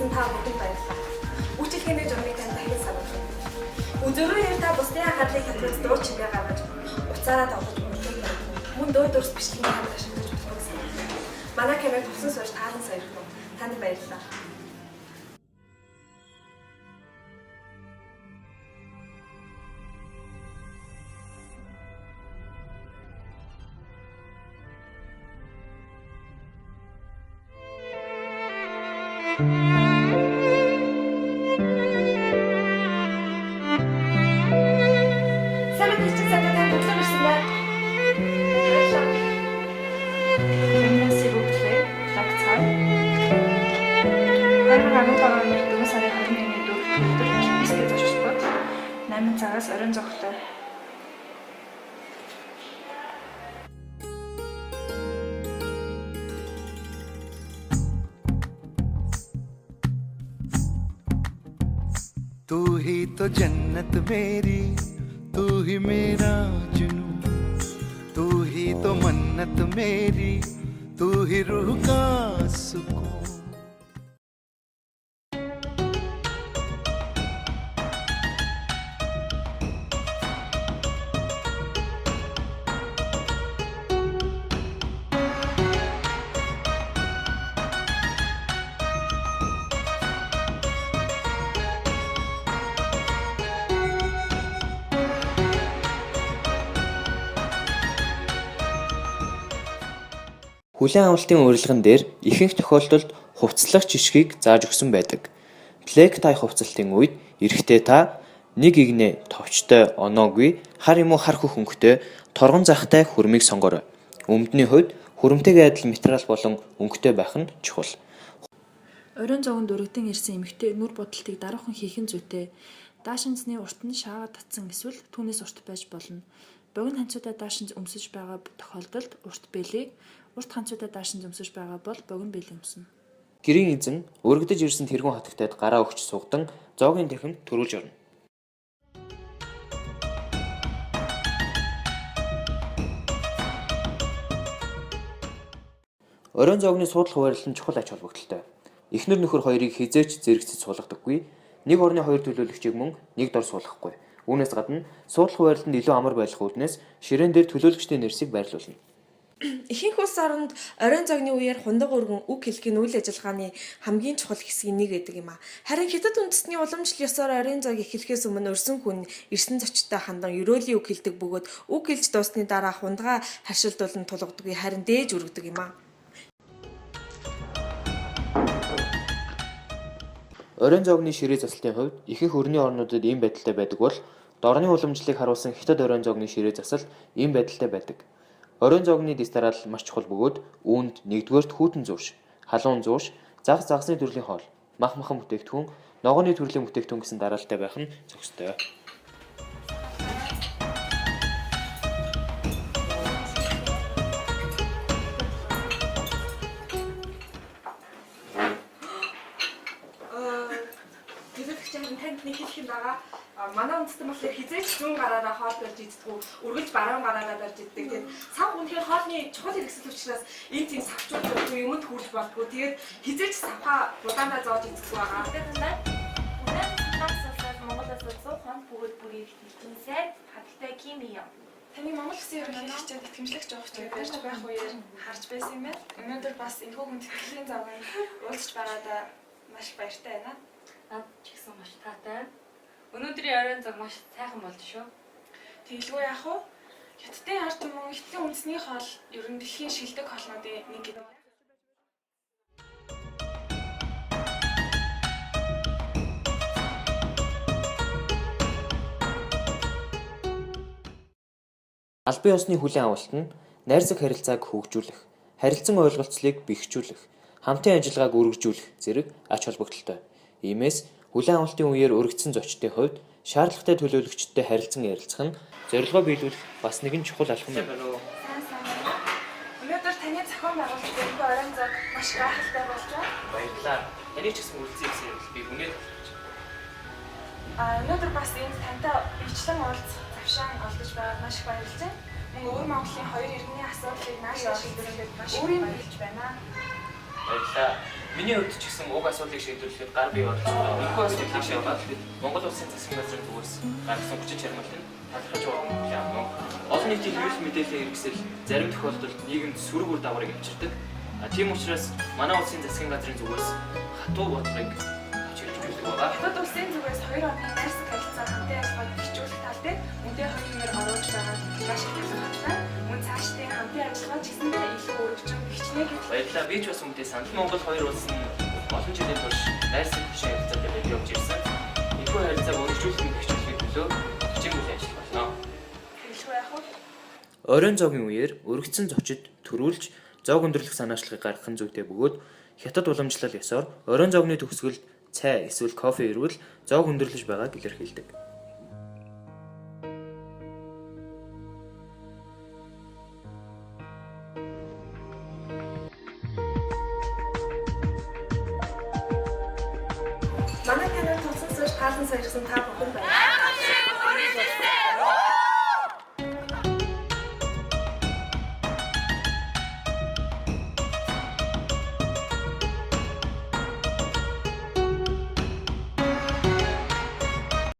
Үзсэн та бүхэнд баярлалаа. Үйлчилгээний журмыг танд дахин сануулна. Үзөрөө та бусдын анхаарлыг татвал дуу чимээ гаргаж уцаараа тоглож мөрдөх байна. Мөн дуу дүрс бичлэгийн камер ашиглаж болох гэсэн. Манай камер тулсан сууж таалан сойрхон. Танд баярлалаа. Сайн мэндэ сайтай танд өглөө ирсэн байна. Баярлалаа. Feminist Bookplay, Black Tie. 2017 оны 4 сарын 21-ний дөрөв өдөр Киписке зочдлогод 8 цагаас оройн зогтой. तू ही तो जन्नत मेरी, तू ही मेरा जुनू, तू ही तो मन्नत मेरी, तू ही रूह का सुकून। Хүлээн авалтын урилган дээр ихэнх тохиолдолд хувцаслах жишгийг зааж өгсөн байдаг. Black tie хувцаслалтын үед эрэгтэй та нэг эгнээ товчтой оноогүй хар юм уу хар хөх өнгөтэй торгон захтай хөрмийг сонгоорой. Өмдний хувьд хөрөмтэйгээ адил материал болон өнгөтэй байх нь чухал. Оройн зовонд өргөдөн ирсэн эмэгтэй нүр будалтыг даруухан хийх нь зүйтэй. Даашинзны урт нь шаагаа татсан эсвэл түүнээс урт байж болно. Богино ханцуудаа даашинз өмсөж байгаа тохиолдолд урт бэлэг, урт ханцуудаа даашинз өмсөж байгаа бол богино бэлэг өмснө. Гэрийн эзэн өргөдөж ирсэн тэргүүн хатагтайд гараа өгч сугдан зоогийн танхимд түрүүлж орно. Оройн зоогны суудал хуваарлал нь чухал ач холбогдолтой. Эхнэр нөхөр хоёрыг хэзээ ч зэрэгцэж суулгадаггүй. Нэг орны хоёр төлөөлөгчийг мөн нэг дор суулгахгүй. Үүнээс гадна суудал хуваарлалд илүү амар байх үүднээс ширээн дээр төлөөлөгчдийн нэрсийг байрлуулна. Ихэнх улс оронд оройн зогны үеэр хундаг өргөн үг хэлхийн үйл ажиллагааны хамгийн чухал хэсгийн нэг гэдэг юм а. Харин Хятад үндэстний уламжлал ёсоор оройн зог эхлэхээс өмнө өрсөн хүн ирсэн зочдтой хандан ерөөлийн үг хэлдэг бөгөөд үг хэлж дууссаны дараа хундгаа харшилдуулан тулгадаггүй, харин дээж өргөдөг юм а. Оройн зоогны ширээ заслалтын хувьд ихэнх өрний орнуудад ийм байдалтай байдаг бол дорны уламжлалыг харуулсан Хятад оройн зоогны ширээ засалт ийм байдалтай байдаг. Оройн зоогны дэс дараалал маш чухал бөгөөд үүнд нэгдүгээрт хүйтэн зуурш, халуун зуурш, загас загасны төрлийн хоол, мах махан бүтээгдэхүүн, ногооны төрлийн бүтээгдэхүүн гэсэн дараалалтай байх нь зохистой. Төлөөлөгч харин танд нэг хэлэх юм байгаа. Манай үндэстэн болохоор хэзээ ч зүүн гараараа хоол барьж иддэггүй, үргэлж баруун гараараа барьж иддэг. Тэгээд сав үнэхээр хоолны чухал хэрэгсэл учраас энэ тийм савчууд зөвхөн юмд хүрч болдгоо. Тэгээд хэзээ ч савхаа будаандаа зоож иддэггүй байгаа. Үнэн улсаас Монгол улсад 100 хоног бөгөөд бүрийн элчин сайд хатагтай Ким юм. Таны Монгол улсын ерөнхийлөгчид итгэмжлэгч явах гэж байх үеэр харж байсан юм байна. Өнөөдөр бас энэхүү хүндэтгэлийн завын уулзч байгаадаа маш их баяртай байна. Над ч гэсэн маш таатай. Өнөөдрийн оройн зог маш сайхан болж шүү. Тэгэлгүй яах вэ? Хятадын ард түмэн хятадын үндэсний хоол ер нь дэлхийн шилдэг хоолнуудын нэг гэдэг. Албан ёсны хүлээн авалт нь найрсаг харилцааг хөгжүүлэх, харилцан ойлголцлыг бэхжүүлэх, хамтын ажиллагааг өргөжүүлэх зэрэг ач холбогдолтой. Иймээс хүлээн авалтын үеэр өргөдсөн зочдын хувьд шаардлагатай төлөөлөгчдтэй харилцан ярилцах нь зорилгоо биелүүлэх бас нэгэн чухал алхам юм. Сайн сайн байна. Өнөөдөр таны зохион байгуулалт энэхүү оройн зог маш гайхалтай болж байна. Баярлалаа. Таны ч гэсэн үлдсэн юмсан юм би үнээр талархаж байна. Өнөөдөр бас энд тантай бичлэн уулзах завшаан олдож байгаад маш их баярлж байна. Мөн өвөр Монголын хоёр иргэний асуудлыг наашдаа шийдвэрлэхэд маш их баярлж байна. Баярлалаа. Миний хувьд ч гэсэн уг асуудлыг шийдвэрлэхэд гар бие оролцсон. Энэхүү асуудлыг шийдвэрлэхэд Монгол Улсын засгийн газрын зүгээс гаргасан хүчин чармайлт нь талархаж байгаа юм хүлээн авна. Олон нийтийн хэвлэл мэдээллийн хэрэгсэл зарим тохиолдолд нийгэмд сөрөг үр дагаврыг авчирдаг. Тийм учраас манай улсын засгийн газрын зүгээс хатуу бодлогыг авч хэрэгжүүлдэг байгаа. Хятад улсын зүгээс 2 орны найрсаг харилцаа хамтын ажиллагааг бэхжүүлэх тал дээр үнэтэй хувь нэмэр оруулж байгаа нь маш их талархаж байна. Мөн цаашдын хамтын ажиллагаа ч гэсэндээ илүү өргөжин бэхжнэ гэж Баярлалаа. Би ч бас үүнтэй санал. Монгол хоёр улс нь олон жилийн турш найрсаг хүчин харилцаатай байдаг явж ирсэн. Энэхүү харилцааг өргөжүүлэх бэхжүүлэхийг төлөө хичээн ажиллах болно. хэрэглэхгүй яах вэ? Оройн зоогийн үеэр өргөцсөн зочид төрүүлж зоог өндөрлөх санаачлагыг гаргах нь зүйтэй бөгөөд хятад уламжлал ёсоор оройн зоогны төгсгөлд цай эсвэл кофе ирвэл зоог өндөрлөж байгааг илэрхийлдэг. Манай канал тулсан сууж таалан сойрсон та бүхэн баярлалаа.